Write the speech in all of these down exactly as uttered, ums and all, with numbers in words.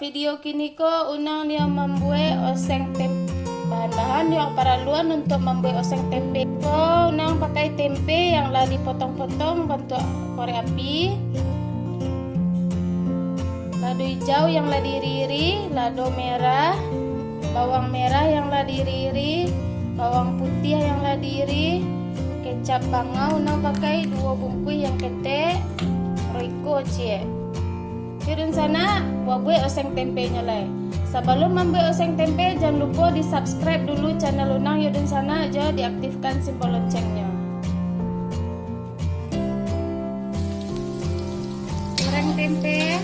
Video kini ko Unang nio mambuek oseng tem-, bahan-bahan yang paraluan untuk mambuek oseng tempe ko, Unang pakai tempe yang lah dipotong-potong bantuak korek api, lado ijau yang lah diiri-iri, lado merah, bawang merah yang lah diiri-iri, bawang putiah yang lah diiri, kecap bangau Unang pakai duo bungkuih yang ketek, Royco ciek. Yo dunsanak, babuek oseng tempenyo lai. Sabalun mambuek oseng tempe, jan lupo di-subscribe dulu channel Unang yo dunsanak, jo diaktifkan simbol loncengnyo. Goreng tempe.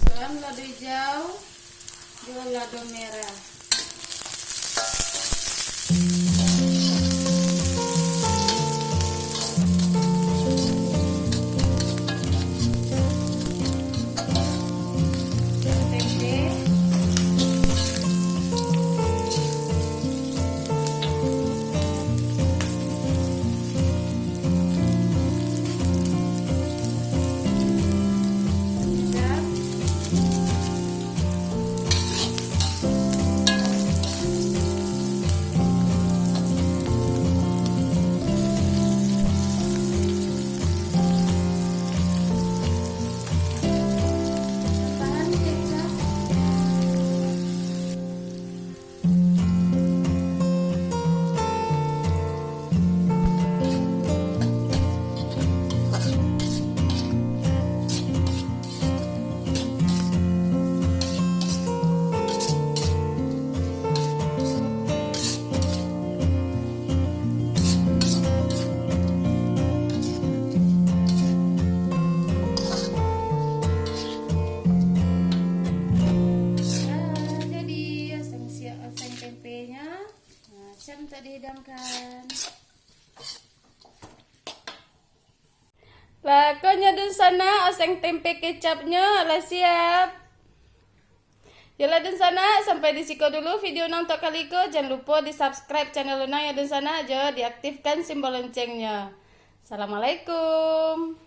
Masuakan lado ijau jo lado merah. Tempe. Nah, jadi oseng siap, oseng tempenya. Nah, siap untuk dihidangkan. Lah, ko nyo dunsanak, oseng tempe kecapnyo lah siap. Yolah dunsanak, sampai di siko dulu video nan untuak kali ko. Jan lupo di-subscribe channel Unang yo dunsanak, jo diaktifkan simbol loncengnyo. Assalamualaikum.